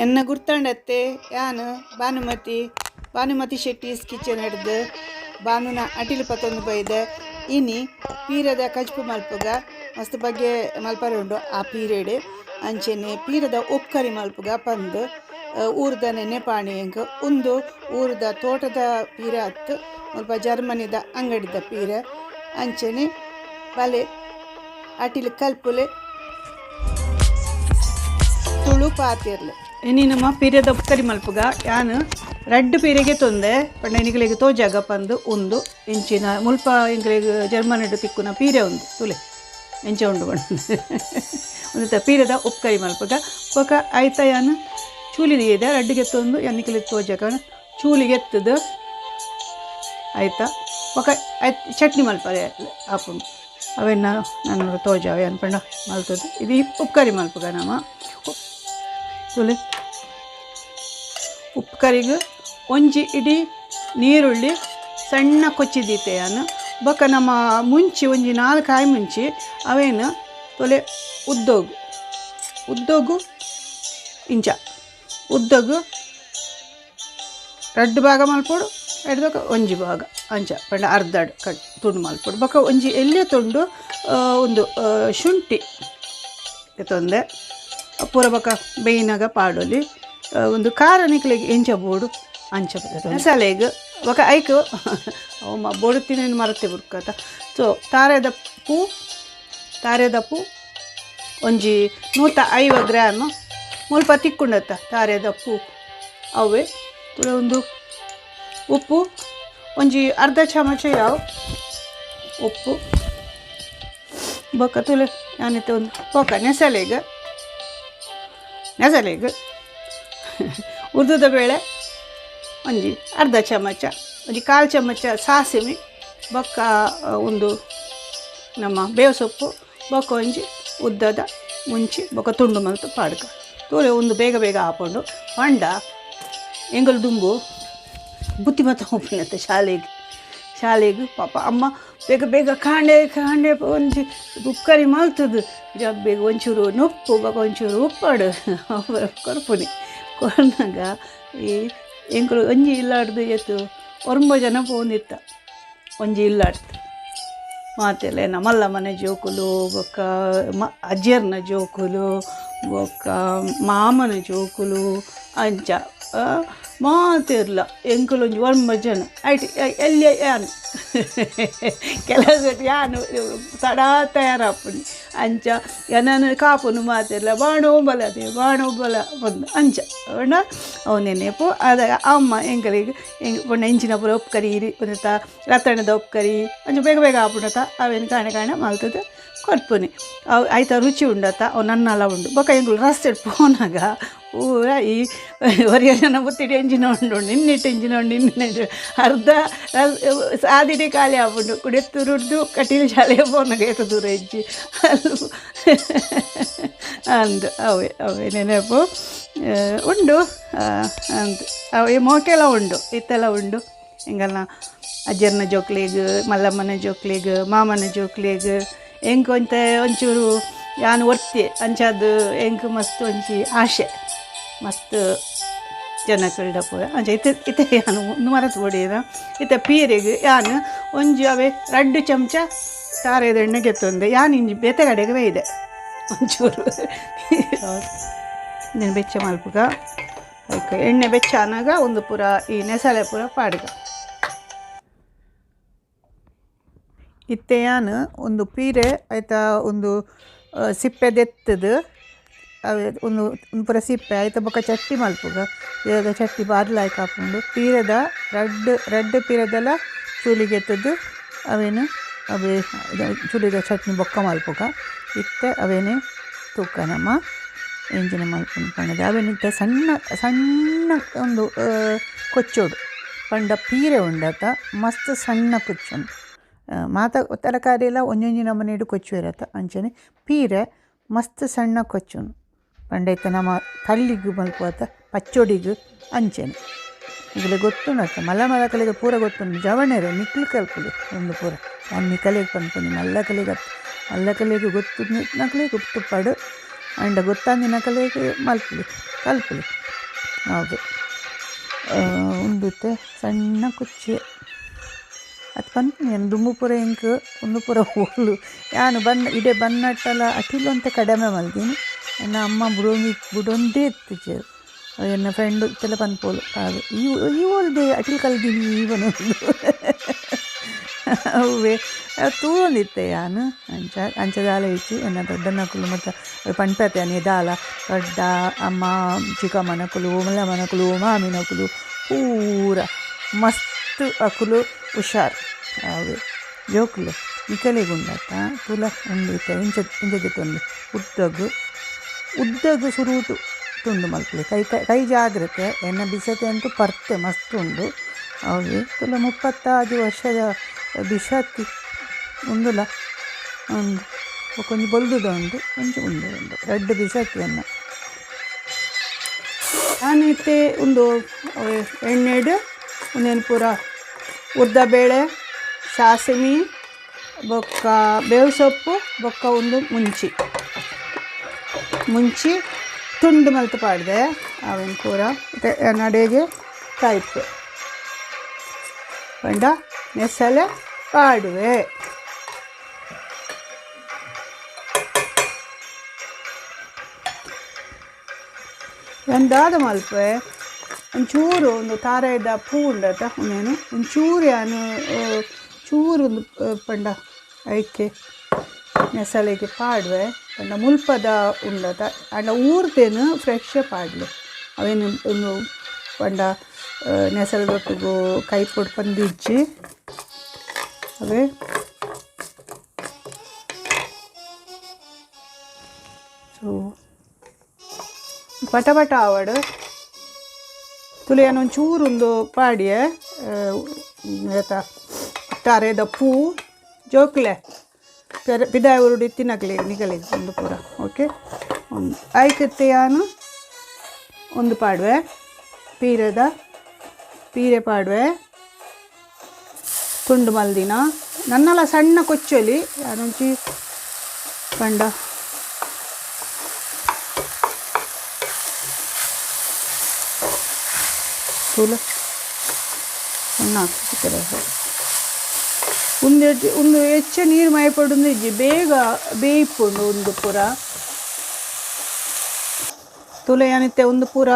ಎನ್ನ ಗುರ್ತಾಂಡತ್ತೆ ಯಾನು ಭಾನುಮತಿ ಭಾನುಮತಿ ಶೆಟ್ಟೀಸ್ ಕಿಚನ್ ಹಿಡ್ದು ಬಾನುನ ಅಟಿಲು ಪತ್ತೊಂದು ಬೈದೆ. ಇನಿ ಪೀರದ ಕಜ್ಪು ಮಲ್ಪುಗ ಮಸ್ತ್ ಬಗ್ಗೆ ಮಲ್ಪರೆ ಉಂಡು ಆ ಪೀರಿಯಡ್. ಅಂಚೆನೆ ಪೀರದ ಉಪ್ಕರಿ ಮಲ್ಪುಗ ಪಂದ್ ಊರ್ದ ನೆನೆಪಾಣಿ ಎಂಕ್ ಉಂದು ಊರ್ದ ತೋಟದ ಪೀರ ಅತ್ತು ಮುಲ್ಪ ಜರ್ಮನಿದ ಅಂಗಡಿದ ಪೀರ. ಅಂಚೆನೆ ಬಲೆ ಅಟಿಲು ಕಲ್ಪುಲೆ ತುಳು ಪಾತಿರ್ಲೆ. ಇನಿ ನಮ್ಮ ಪೀರದ ಉಪ್ಕರಿ ಮಲ್ಪುಗ ಯಾನ್ ರಡ್ಡ್ ಪೀರೆಗೆ ತೊಂದೆ ಪಂಡ ನಿಕಲೆಗ್ ತೋಜಾಗ ಪಂದು ಉಂದು ಇಂಚಿನ ಮುಲ್ಪ ಎಂಕ್ಲೆಗ್ ಜರ್ಮನಿಡ್ ತಿಕ್ಕುನ ಪೀರೆ ಉಂದು ತುಲೆ ಎಂಚ ಉಂಡು ಪಂಡ ಉಂದೆತ ಪೀರೆದ ಉಪ್ಕರಿ ಮಲ್ಪುಗ. ಬೊಕ ಐತ ಯಾನ್ ಚೂಲಿ ದೀದೆ ರಡ್ಡ್ ಗೆತ್ತೊಂದು ಯಾನ್ ನಿಕಲೆಗ್ ತೋಜಾಗ ಚೂಲಿಗೆ ಎತ್ತುದು ಆಯ್ತಾ ಬೊಕ ಐತ ಚಟ್ನಿ ಮಲ್ಪರೆ ಆಪುಂಡು ಅವೆನ್ನ ನಾನು ತೋಜಾವೆ ಯಾನ್ ಪಂಡ ಮಲ್ತುದು ಇದು ಉಪ್ಕರಿ ಮಲ್ಪುಗ ನಮ ತುಲೆ. ಉಪ್ಕರಿಗ್ ಒಂಜಿ ಇಡೀ ನೀರುಳ್ಳಿ ಸಣ್ಣ ಕೊಚ್ಚಿ ದೀತೆ ಯಾನ್. ಬೊಕ ನಮ್ಮ ಮುಂಚಿ ಒಂಜಿ 4 ಕಾಯಿ ಮುಂಚಿ ಅವೇನು ತೊಲೆ ಉದ್ದೋಗು ಉದ್ದೋಗು ಇಂಚ ಉದ್ದಗು ರಡ್ಡ್ ಭಾಗ ಮಲ್ಪೊಡು ಎಡ್ದೊಕ ಒಂಜಿ ಭಾಗ ಅಂಚ ಪಂಡ ಅರ್ಧ ಕಟ್ ತುಂಡು ಮಲ್ಪೊಡು. ಬೊಕ ಒಂಜಿ ಎಲ್ಯ ತುಂಡು ಒಂದು ಶುಂಠಿ ತೊಂದೆ ಪೂರ ಬೊಕ ಬೇಯಿನಾಗ ಪಾಡೊಲಿ. ಒಂದು ಖಾರ ನಿಕ್ಲೆಗ್ ಎಂಚ ಬೋಡು ಅಂಚ ಮಸಾಲೆಗ್ ಬೊಕ ಐಕ್ ಅವು ಬೋಡು ತಿನ್ನ ಮರತೆ ಬುಡ್ಕತ. ಸೊ ತಾರೆದ ಪೂ ತಾರೆದ ಪೂ ಒಂಜಿ 150 ಗ್ರಾಮ್ ಮುಲ್ಪ ತಿಕ್ಕುಂಡತ್ತ ತಾರೆದ ಪೂ ಅವೇ ತುಳ ಒಂದು ಉಪ್ಪು ಒಂಜಿ ಅರ್ಧ ಚಮಚ ಯಾವ ಉಪ್ಪು ಬೊಕ ತುಲೆ ಯಾನಿತ್ತೆ ಒಂದು ಬೊಕ ನೆಸಲೆಗ್ ನೆಸಲೆಗ್ ಉದ್ದುದ ಬೇಳೆ ಒಂಜಿ ಅರ್ಧ ಚಮಚ ಒಂಜಿ ಕಾಲು ಚಮಚ ಸಾಸಿವೆ ಬೊಕ್ಕ ಒಂದು ನಮ್ಮ ಬೇವು ಸೊಪ್ಪು ಬೊಕ್ಕ ಒಂಜಿ ಉದ್ದದ ಮುಂಚಿ ಬೊಕ್ಕ ತುಂಡು ಮಲ್ತು ಪಾಡ್ಕ ತೂಲೆ ಒಂದು ಬೇಗ ಬೇಗ ಆಪುಂಡು. ಪಂಡ ಎಂಕುಲು ದುಂಬು ಬುತ್ತಿ ಮತ್ತ ಉಪ್ಪುನತ್ತೆ ಶಾಲೆಗ್ ಶಾಲೆಗ್ ಪಾಪ ಅಮ್ಮ ಬೇಗ ಬೇಗ ಕಾಂಡೆ ಕಾಂಡೆ ಒಂಜಿ ಉಪ್ಕರಿ ಮಲ್ತುದು ಜಬ್ಬಿಗ್ ಒಂಚೂರು ನುಪ್ಪು ಬೊಕ ಒಂಚೂರು ಉಪ್ಪಡು ಕೊರ್ಪುನಿ. ಕೊರ್ನಾಗ ಈ ಎಂಕುಲು ಒಂಜಿ ಇಲ್ಲಾಡ್ದು ಏತು 9 ಜನ ಪೋವೊಂದಿತ್ತ ಒಂಜಿ ಇಲ್ಲಾಡ್ದು ಮಾತೆಲ್ಲ ಎನ್ನ ಮಲ್ಲಮ್ಮನ ಜೋಕುಲು ಬೊಕ್ಕ ಅಜ್ಜೆರ್ನ ಜೋಕುಲು ಬೊಕ್ಕ ಮಾಮನ ಜೋಕುಲು ಅಂಚ ಮಾತೆರ್ಲ ಎಂಕುಲು ಒಂಜಿ 9 ಜನ ಐಟ್ ಎಲ್ಯ ಯಾನ್ ಕೆಲಸ ಯಾನ್ ತಡ ತಯಾರಾಪುನಿ ಅಂಚ ಎನನ್ ಕಾಪುನು ಮಾತೆರ್ಲ ಬಾಣೋ ಬಲ ಅದೇ ಬಾಣೋ ಬಲ ಪಂದ್ ಅಂಚ ಪಂಡ ಅವು ನೆನೆಪು. ಆದಾಗ ಅಮ್ಮ ಎಂಕಲೆಗ್ ಪಂಡ ಇಂಚಿನ ಪೂರ ಉಪ್ಕರಿ ಒಂಜೆತ ರತ್ತಣದ ಉಪ್ಕರಿ ಅಂಚ ಬೇಗ ಬೇಗ ಆಪುಂಡತ ಅವೇನು ಕಾಣೆ ಕಾಣೆ ಮಲ್ತುದು ಕೊರ್ಪುನಿ. ಅವು ಐತ ರುಚಿ ಉಂಡತ ಅವು ನನ್ನಲ ಉಂಡು. ಬೊಕ ಎಂಕುಲು ರಸ್ತೆಡ್ ಪೋನಾಗ ಪೂರ ಈ ಒರಿಯ ಜನ ಬುತ್ತಿಡ್ ಎಂಚಿನ ಉಂಡು ನಿನ್ನಿಟ್ಟು ಎಂಚಿನ ಉಂಡು ನಿನ್ನೆ ಅರ್ಧ ಸಾದಿಡೆ ಖಾಲಿ ಆಪುಂಡು. ಕುಡೆತ್ತುರುಡ್ದು ಕಟೀಲು ಶಾಲೆಗೆ ಪೋನಾಗ ಏತ ದೂರ ಇಜ್ಜಿ ಅಂದ್ ಅವೇ ಅವೇ ನೆನಪು ಉಂಡು ಅಂದ್ ಅವೇ ಮೋಕೆಲ ಉಂಡು ಇತ್ತೆಲ್ಲ ಉಂಡು. ಎಂಕಲ್ನ ಅಜ್ಜೆರ್ನ ಜೋಕ್ಲೆಗ್ ಮಲ್ಲಮ್ಮನ ಜೋಕ್ಲೆಗ್ ಮಾಮನ ಜೋಕ್ಲೆಗ್ ಎಂಕ್ ಒಂತೆ ಒಂಚೂರು ಯಾನ್ ಒರ್ತಿ ಅಂಚಾದ್ ಎಂಕ್ ಮಸ್ತ್ ಒಂಜಿ ಆಶೆ ಮಸ್ತ್ ಜನಕುಲ್ಡ ಪೂರ ಅಂಚ ಇತ್ತೆ ಇತ್ತೆ ಯಾನ್ ಉಂದು ಮರತ್ ಬೋಡಿರ ಇತ್ತೆ ಪೀರೆಗ್ ಯಾನ್ ಒಂಜಿ ಅವೇ 2 ಚಮಚ ತಾರೆದ ಎಣ್ಣೆ ಗೆತ್ತೊಂದೆ ಯಾನ್ ಇಂಜಿ ಬೇತೆ ಕಡೆಗೆ ಬೈದೆ ಒಂಚೂರು ನೆನ್ ಬೆಚ್ಚ ಮಲ್ಪುಗ ಐಕ್ ಎಣ್ಣೆ ಬೆಚ್ಚ ಆನಾಗ ಒಂದು ಪೂರ ಈ ನೆಸಲೆ ಪೂರ ಪಾಡ್ಗ. ಇತ್ತೆ ಯಾನ್ ಒಂದು ಪೀರೆ ಐತ ಒಂದು ಸಿಪ್ಪೆ ದೆತ್ತುದು ಅವೇ ಒಂದು ಪೂರ ಸಿಪ್ಪೆ ಐತ ಬೊಕ ಚಟ್ನಿ ಮಲ್ಪುಗ. ಪೀರೆದ ಚಟ್ನಿ ಬಾರಿ ಲಾಯ್ಕ್ ಆಪುಂಡು. ಪೀರೆದ ರಡ್ಡ್ ರಡ್ಡ್ ಪೀರೆದಲ ಚೂಲಿಗೆ ಎತ್ತುದು ಅವೇನು ಅವೇ ಚೂಲಿದ ಚಟ್ನಿ ಬೊಕ್ಕ ಮಲ್ಪುಗ. ಇತ್ತೆ ಅವೇನೆ ತೂಕ ನಮ್ಮ ಎಂಚಿನ ಮಲ್ಪುನು ಪಂಡದ ಅವೇನು ಇತ್ತೆ ಸಣ್ಣ ಸಣ್ಣ ಒಂದು ಕೊಚ್ಚೋಡು ಪಂಡ ಪೀರೆ ಉಂಡತ ಮಸ್ತ್ ಸಣ್ಣ ಕೊಚ್ಚುಂಡು. ಮಾತ ತರಕಾರಿ ಎಲ್ಲ ಒಂಜೊಂಜಿ ನಮೂನೆಡ್ ಕೊಚ್ಚುವೆರತ ಅಂಚನೆ ಪೀರೆ ಮಸ್ತ್ ಸಣ್ಣ ಕೊಚ್ಚುನು ಪಂಡ ಇತ್ತೆ ನಮ ತಲ್ಲಿಗ್ ಮಲ್ಪುವತ ಪಚ್ಚೊಡಿಗ್ ಅಂಚನೆ ನಿಕಲೆಗ್ ಗೊತ್ತುಂಡತ್ತ ಮಲ್ಲ ಮಲ್ಲಕಲೆಗ್ ಪೂರ ಗೊತ್ತುಂಡು ಜವನೆರೆ ನಿಕ್ಲು ಕಲ್ಪುಲೆ ಉಂದು ಪೂರ ಯಾನ್ ನಿಕಲೆಗ್ ಪನ್ಪುನಿ ಮಲ್ಲಕಲೆಗ್ ಅತ್ತ್ ಮಲ್ಲಕಲೆಗ್ ಗೊತ್ತುಂಡು ನಕಲೆಗ್ ಗೊತ್ತುಪ್ಪಡ್ ಆಂಡ ಗೊತ್ತಂದಿನಕಲೆಗ್ ಮಲ್ಪುಲೆ ಕಲ್ಪುಲೆ. ಹೌದು. ಉಂದಿತ್ತೆ ಸಣ್ಣ ಕುಚ್ಚಿ ಅತ್ ಪನ್ಪಿನಿ ಯಾನ್ ದುಂಬು ಪೂರ ಎಂಕ್ ಉಂದು ಪೂರ ಓಲು ಯಾನ್ ಬನ್ನ ಇಡೆ ಬನ್ನಟ್ಟಲ ಅಟಿಲ್ ಒಂತೆ ಕಡಿಮೆ ಮಲ್ದಿನಿ. ಎನ್ನ ಅಮ್ಮ ಬುಡೊಂದು ಬುಡೊಂದೇ ಇತ್ತಿಜೆರ್. ಎನ್ನ ಫ್ರೆಂಡ್ ಇತ್ತೆಲ ಪನ್ಪೋಲು ಈ ಈ ಓಲ್ದೆ ಅಟಿಲ್ ಕಲ್ದಿನಿ ಪನೊಂದು. ಅವ್ವೆ ತೂವೊಂದಿತ್ತೆ ಯಾನ್. ಅಂಚ ಅಂಚ ದಾಲ ಇಜ್ಜಿ. ಎನ್ನ ದೊಡ್ಡನಕುಲು ಮಾತ ಪನ್ಪತೆ ಯಾನ್ ದಾಲ ದೊಡ್ಡ ಅಮ್ಮ ಚಿಕ್ಕಮ್ಮನಕುಲು ಮಲ್ಲಮ್ಮನಕುಲು ಮಾಮಿನಕುಲು ಪೂರ ಮಸ್ತ್ ಅಕುಲು ಹುಷಾರ್. ಅವ್ವೆ ಜೋಕುಲೆ ನಿಕಲೆಗುಂಡತ್ತ ತೂಲ ಉಂದು ಇತ್ತೆ ಇಂಚ ಇಂಚ ದೆತ್ತೊನ್ಲೆ ಉದ್ದಗ್ ಉದ್ದಗ್ ಸುರುಟು ತುಂಡು ಮಲ್ಪುಲೆ. ಕೈ ಕೈ ಜಾಗ್ರತೆ. ಎನ್ನ ಬಿಸತಿ ಅಂತೂ ಪರ್ತೆ ಮಸ್ತ್ ಉಂಡು. ಅವ್ವೆ ತೂಲ 36 ವರ್ಷದ ಬಿಸತಿ ಉಂದುಲ ಉಂದು ಬೊಕೊಂಜಿ ಬೊಲ್ದುದ ಉಂಡು ಒಂಜಿ ಉಂದು ಉಂಡು ರಡ್ಡ್ ಬಿಸತಿ ಎನ್ನ. ಯಾನ್ ಇತ್ತೆ ಉಂದು ಎಣ್ಣೆಡ್ ಉಂದೆನ್ ಪೂರ ಉದ್ದ ಬೇಳೆ, ಸಾಸಿಮಿ ಬೊಕ್ಕ ಬೇವು ಸೊಪ್ಪು ಬೊಕ್ಕ ಒಂದು ಮುಂಚಿ ಮುಂಚಿ ತುಂಡು ಮಲ್ತ್ ಪಾಡ್ದೆ. ಅವೆನ್ ಪೂರ ನಡೆಗೆ ಕಾಯಿಪೆ ಪಂಡ ನೆಸಲೆ ಪಾಡುವೆ. ಯಾನ್ ದಾದ ಮಲ್ಪೆ ಒಂಚೂರು ಒಂದು ತಾರಾಯಿದ ಪೂ ಉಂಡತ ಉಂದೇನು ಒಂಚೂರು ಯಾನ್ ಚೂರು ಒಂದು ಪಂಡ ಐಕೆ ನೆಸಲೆಗೆ ಪಾಡುವೆ. ಪಂಡ ಮುಲ್ಪದ ಉಂಡತ ಆಂಡ ಊರ್ದೇನು ಫ್ರೆಶ್ ಪಾಡ್ಲೆ. ಅವೇನು ಒಂದು ಪಂಡ ನೆಸಲೆದೊಟ್ಟುಗು ಕೈಪೊಡು ಪಂದಿಜ್ಜಿ ಅವೇ. ಸೊ ಪಟ ಪಟ ಆವಡ್ ತುಲೆ ಯಾನ್ ಒಂಚೂರು ಒಂದು ಪಾಡಿಯೆ ಏತ ತಾರೆದ ಪೂ ಜೋಕ್ಲೆ ಪಿದಾಯಿ ಊರುಡು ಇತ್ತಿನಕ್ಲೆ ನಿಕಲೆಗ್ ಉಂದು ಪೂರ ಓಕೆ. ಒಂದು ಐಕತ್ತೆ ಯಾನ್ ಒಂದು ಪಾಡುವೆ ಪೀರೆದ ಪೀರೆ ಪಾಡುವೆ ತುಂಡು ಮಲ್ದಿನ ನನ್ನಲ ಸಣ್ಣ ಕೊಚ್ಚೊಲಿ ಯಾನೊಂಜಿ ಪಂಡ ತೂಲ ಸಣ್ಣ ಉಂದು ಉಂದು ಹೆಚ್ಚ ನೀರು ಮೈಪೊಡು ಇಜ್ಜಿ ಬೇಗ ಬೇಯಿಪುಂಡು ಉಂದು ಪೂರ. ತೂಲ ಯಾನಿತ್ತೆ ಉಂದು ಪೂರ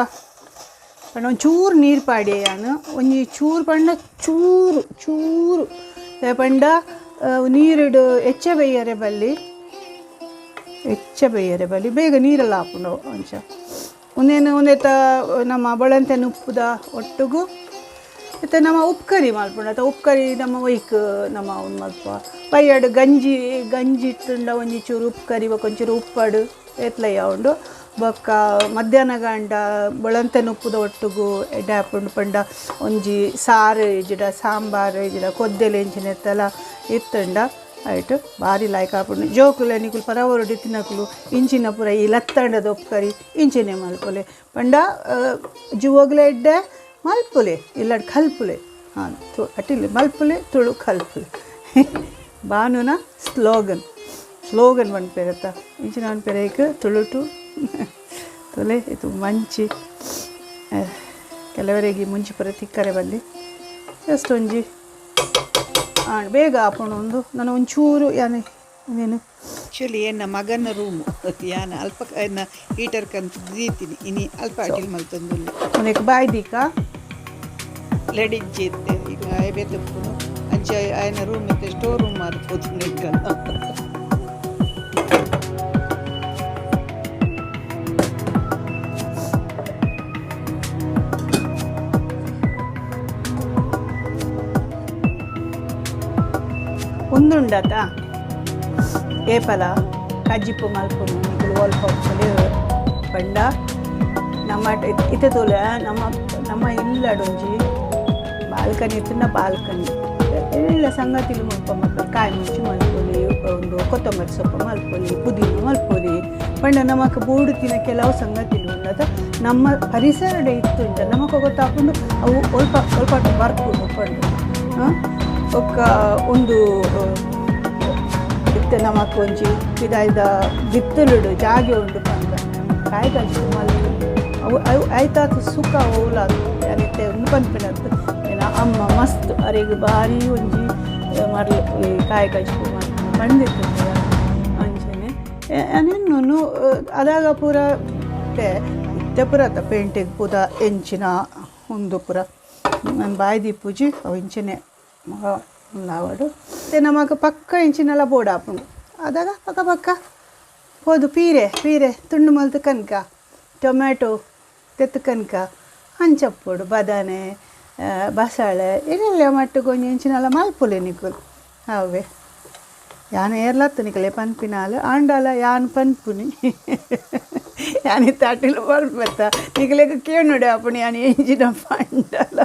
ಪಂಡ ಒಂಚೂರು ನೀರು ಪಾಡ್ಯೆ ಯಾನ್. ಒಂಜಿ ಚೂರು ಪಂಡ ಚೂರು ಚೂರು ಪಂಡ ನೀರುಡು ಹೆಚ್ಚ ಬೇಯರೆ ಬಲ್ಲಿ ಹೆಚ್ಚ ಬೇಯರೆ ಬಲ್ಲಿ ಬೇಗ ನೀರೆಲ್ಲ ಆಪುಂಡು ಅಂಚ. ಉಂದೇನು ಉಂದೆತ ನಮ್ಮ ಬೊಳಂತೆ ಉಪ್ಪುದ ಒಟ್ಟುಗು ಇತ್ತೆ ನಮ್ಮ ಉಪ್ಕರಿ ಮಲ್ಪುಂಡು ಅತ್ತ ಉಪ್ಕರಿ ನಮ್ಮ ಒಯ್ಕ್ ನಮ್ಮ ಉಂದು ಮಲ್ಪ ಬಯ್ಯಡ್ ಗಂಜಿ ಗಂಜಿ ಇತ್ತುಂಡ ಒಂಜಿ ಚೂರು ಉಪ್ಕರಿ ಬೊಕ ಒಂಚೂರು ಉಪ್ಪಡು ಏತ್ಲಯ್ಯ ಉಂಡು. ಬೊಕ್ಕ ಮಧ್ಯಾಹ್ನ ಗಂಡ ಬೊಳಂತೆ ಉಪ್ಪುದ ಒಟ್ಟುಗು ಎಡ್ಡೆ ಆಪುಂಡು ಪಂಡ ಒಂಜಿ ಸಾರು ಇಜ್ಜಿಡ ಸಾಂಬಾರು ಇಜ್ಜಿಡ ಕೊದ್ದೆಲೆ ಇಂಚಿನೆತ್ತಲ ಇತ್ತುಂಡ ಐಟ್ ಬಾರಿ ಲಾಯ್ಕ್ ಆಪುಂಡು. ಜೋಕುಲೆ ನಿಕುಲು ಪರವರುಡು ಇತ್ತಿನಕುಲು ಇಂಚಿನ ಪೂರ ಈ ಲತ್ತಂಡದ ಉಪ್ಕರಿ ಇಂಚಿನೆ ಮಲ್ಪುಲೆ ಪಂಡ ಜುವಗ್ಲೆ ಎಡ್ಡೆ ಮಲ್ಪುಲೆ ಇಲ್ಲಡ್ ಕಲ್ಪುಲೆ. ಹಾಂ ಅಟಿಲ್ ಮಲ್ಪುಲೆ ತುಳು ಕಲ್ಪುಲೆ ಬಾನುನ ಸ್ಲೋಗನ್ ಸ್ಲೋಗನ್ ಪನ್ಪೆರತ್ತ ಇಂಚಿನ ಪನ್ಪೆರ್ ತುಳುಟು ತುಲೆ ಇದು ಮಂಚಿ ಕೆಲವರಿಗೆ ಮುಂಚಿ ಪೂರ ತಿಕ್ಕರೆ ಬಲ್ಲಿ ಜಸ್ಟ್ ಒಂಜಿ ಬೇಗ ಆಪುಂಡು ಉಂದು ನನ ಒಂಚೂರು ಯಾನ್ ಉಂದೇನು ಆ್ಯಕ್ಚುಲಿ ಎನ್ನ ಮಗನ ರೂಮು ಯಾನ್ ಅಲ್ಪ ಎನ್ನ ಹೀಟರ್ ಕಂತ್ ದೀತೀನಿ ಇನಿ ಅಲ್ಪ ಅಟಿಲ್ ಮಲ್ತೊಂದುಲ್ಲೆ. ಉಂದೆಕ್ ಬಾಯ್ ದೀಕ ಲೆಡಿಜ್ಜಿ ಇತ್ತೆ ಈಗ ಆಯೆ ಬೇತೆ ಉಪ್ಪುನು ಅಂಚ ಆಯನ ರೂಮ್ ಇತ್ತೆ ಸ್ಟೋರ್ ರೂಮ್ ಆದ್ ಪೋತುಂಡು ಎಂಕಲ್ನ. ಉಂದುಂಡತ ಏಪಲ ಕಜ್ಜಿಪ್ಪು ಮಲ್ಪುನು ನಿಕುಲು ಒಲ್ಪ ಪಂಡ ನಮ್ಮ ಇತ್ತೆ ತೂಲೆ ನಮ್ಮ ನಮ್ಮ ಇಲ್ಲಡೊಂಜಿ ಬಾಲ್ಕನಿ ಇತ್ತಿನ ಬಾಲ್ಕನಿ ಎಲ್ಲ ಸಂಗತಿಲು ಮುಲ್ಪ ಮಲ್ಪೊಲಿ ಕಾಯಿ ಮುಂಚಿ ಮಲ್ಪೊಲಿ ಉಂದು ಕೊತ್ತಂಬರಿ ಸೊಪ್ಪು ಮಲ್ಪೊಲಿ ಪುದೀನ ಮಲ್ಪೊಲಿ ಪಂಡ ನಮಕ್ ಬೋಡುತ್ತಿನ ಕೆಲವು ಸಂಗತಿಲು ಉಂಡತ ನಮ್ಮ ಪರಿಸರಡ್ ಇತ್ತುಂಡ ನಮಕ್ ಗೊತ್ತಾಪುಂಡು ಅವು ಒಲ್ಪ ಒಲ್ಪ ಬರ್ಪುಂಡು ಪಂಡು ಬೊಕ್ಕ ಉಂದು ಇತ್ತೆ ನಮಕ್ ಒಂಜಿ ಪಿದಾಯ್ದ ಬಿತ್ತಲುಡು ಜಾಗೆ ಉಂಡು ಪಂಡ ಕಾಯಿ ಕಜ್ಜಿಪ್ಪು ಮಲ್ಪೊಲಿ. ಅವು ಅವು ಐತಾತ್ ಸುಖ ಓಲ ಯಾನಿತ್ತೆ ಉಂದು ಪನ್ಪಿನತ್ತು ಎನ್ನ ಅಮ್ಮ ಮಸ್ತ್ ಅರೆಗ್ ಬಾರಿ ಒಂಜಿ ಮರ್ಲ್ ಈ ಕಾಯಿ ಕಜಿಪು ಮಲ್ಪುನ ಪಂಡಿತ್ತು ಅಂಚನೆ ಯಾನೆನ್ನುನು ಅದಾಗ ಪೂರ ಇತ್ತೆ ಇತ್ತೆ ಪೂರ ಅತ್ತ ಪೇಂಟೆಗ್ ಪೂರ ಎಂಚಿನ ಉಂದು ಪೂರ ನಾನು ಬಾಯಿ ದೀಪುಜಿ ಅವು ಇಂಚನೆ ಉಂದಾವಡು. ಇತ್ತೆ ನಮಕ್ ಪಕ್ಕ ಎಂಚಿನಲ ಬೋಡಾಪುಂಡು ಅದಾಗ ಪಕ್ಕ ಪಕ್ಕ ಪೋದು ಪೀರೆ ಪೀರೆ ತುಂಡು ಮಲ್ತ್ ಕನ್ಕ ಟೊಮ್ಯಾಟೊ ತೆತ್ತು ಕನ್ಕ ಅಂಚಪ್ಪೊಡು ಬದನೆ ಬಸಳೆ ಇರೆಲ್ಲ ಮಟ್ಟುಗು ಒಂಜಿ ಎಂಚಿನಲ ಮಲ್ಪುಲೆ ನಿಕುಲು ಅವೇ ಯಾನ್ ಏರ್ಲತ್ತು ನಿಕಲೆ ಪನ್ಪಿನಾಲ್ ಆಂಡಲ ಯಾನ್ ಪನ್ಪುನಿ ಯಾನ್ ಇತ್ತೆ ಅಟಿಲ್ ಪನ್ಪೆತ್ತ ನಿಕಲೆಗ್ ಕೇನುಡೆ ಆಪುಂಡು ಯಾನ್ ಎಂಚಿನ ಪಂಡಲ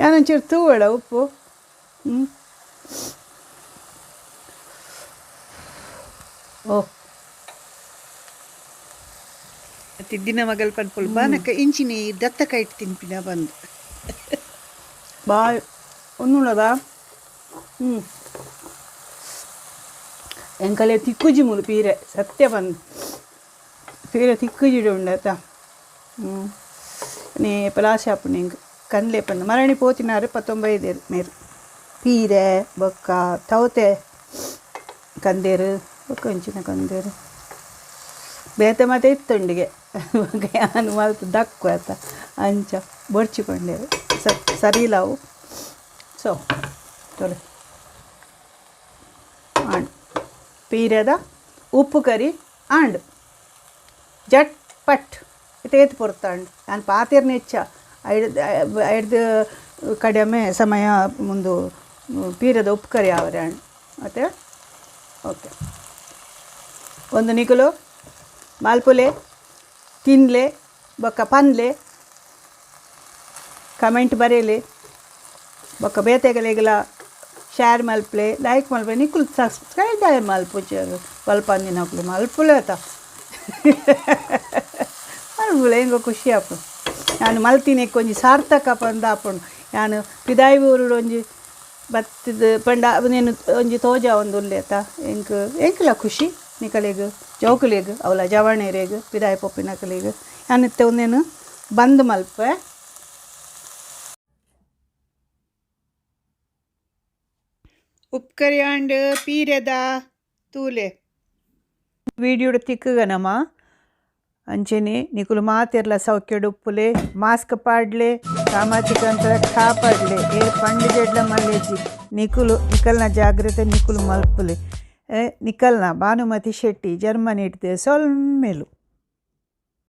ಯಾನ್ ಒಂಚೂರು ತೂವೊಡ ಉಪ್ಪು. ಓ ತಿದ್ದಿನ ಮಗಲ್ ಪನ್ಪುಲು ಬಾನಕ ಇಂಚಿನಿ ದತ್ತ ಕೈಟ್ ತಿನ್ಪಿನ ಬಂದು. ಬಾಯ್ ಒಂದುಳ್ಳದ ಎಂಕಲೆ ತಿಕ್ಕುಜಿ ಮೂಲು ಪೀರೆ ಸತ್ಯ ಬಂದು ಪೀರೆ ತಿಕ್ಕುಜಿಡು ಉಂಡತ ನೇ ಪಲಾಶ ಆಪುಂಡು ಎಂಕ್ ಕನ್ಲೆ ಪಂದು ಮರಣಿ ಪೋತಿನಾರು ಪತ್ತೊಂಬೈದೇರು ಮೇರು ಪೀರೆ ಬೊಕ್ಕ ತೌತೆ ಕಂದೇರು ಬೊಕ್ಕ ಇಂಚಿನ ಕಂದೇರು ಬೇತೆ ಮಾತೆ ಇತ್ತುಂಡಿಗೆ ಬೊಕ್ಕ ಯಾನ್ ಮಲ್ತ್ ದಕ್ಕು ಆತ ಅಂಚ ಬೊರ್ಚಿಕೊಂಡೇರು ಸರಿಲಾವು ಸೊ ತೊಲೆ ಆಂಡ್ ಪೀರೆದ ಉಪ್ಪು ಕರಿ ಆಂಡ್ ಜಟ್ ಪಟ್ ಇತ್ತೇತ್ ಪೊರ್ತಾಂಡ್ ಯಾನ್ ಪಾತೆರ್ನ ಹೆಚ್ಚ ಐಡ್ದ್ ಐಡ್ದ್ ಕಡಿಮೆ ಸಮಯ ಮುಂದು ಪೀರೆದ ಉಪ್ಪು ಕರಿ ಆವರೆ ಆಂಡ್ ಅತ್ತೆ ಓಕೆ. ಒಂದು ನಿಕುಲು ಮಲ್ಪುಲೆ ತಿನ್ಲೆ ಬೊಕ್ಕ ಪನ್ಲೆ ಕಮೆಂಟ್ ಬರೆಯಲೆ ಬೊಕ್ಕ ಬೇತೆಗಲೆಗಲ ಶೇರ್ ಮಲ್ಪಲೆ ಲೈಕ್ ಮಲ್ಪಲೆ ನಿಕುಲು ಸಬ್ಸ್ಕ್ರೈಬ್ ಆಯ್ ಮಲ್ಪುಜರ್ ಮಲ್ಪಂದಿನಕುಲು ಮಲ್ಪುಲೆ ಆತ ಮಲ್ಪುಲೆ ಎಂಕ್ ಖುಷಿ ಆಪುಂಡು ಯಾನ್ ಮಲ್ತಿನೆಕ್ ಒಂಜಿ ಸಾರ್ಥಕ ಪಂದ್ ಆಪುಂಡು ಯಾನ್ ಪಿದಾಯಿ ಊರುಡು ಒಂಜಿ ಬತ್ತುದು ಪಂಡ ನೇನು ಒಂಜಿ ತೋಜಾವೊಂದು ಉಲ್ಲೆ ಅತ ಎಂಕ್ ಎಂಕ್ಲ ಖುಷಿ ನಿಕಲೆಗ್ ಜೋಕುಲೆಗ್ ಅವಲ ಜವಣೆರೆಗ್ ಪಿದಾಯಿ ಪೋಪಿನಕಲೆಗ್ ಯಾನ್ ಇತ್ತೆ ಉಂದೆನ್ ಬಂದ್ ಮಲ್ಪೆ. ಉಪ್ಕರಿ ಆಂಡ್ ಪೀರೆದ ತೂಲೆ. ವೀಡಿಯೋಡು ತಿಕ್ಕುಗನಮ ಅಂಚೆನೆ ನಿಕುಲು ಮಾತೆರ್ಲ ಸೌಖ್ಯಡು ಉಪ್ಪುಲೆ ಮಾಸ್ಕ್ ಪಾಡ್ಲೆ ಸಾಮಾಜಿಕ ಅಂತರ ಕಾಪಾಡ್ಲೆ ಏರ್ ಪಂಡಿಜೆಡ್ಲ ಮಲ್ಲೇಜಿ ನಿಕುಲು ನಿಕಲ್ನ ಜಾಗ್ರತೆ ನಿಕುಲು ಮಲ್ಪುಲೆ ನಿಕಲ್ನ ಭಾನುಮತಿ ಶೆಟ್ಟಿ ಜರ್ಮನಿ ಇಡ್ದೆ ಸೊಲ್ಮೆಲು.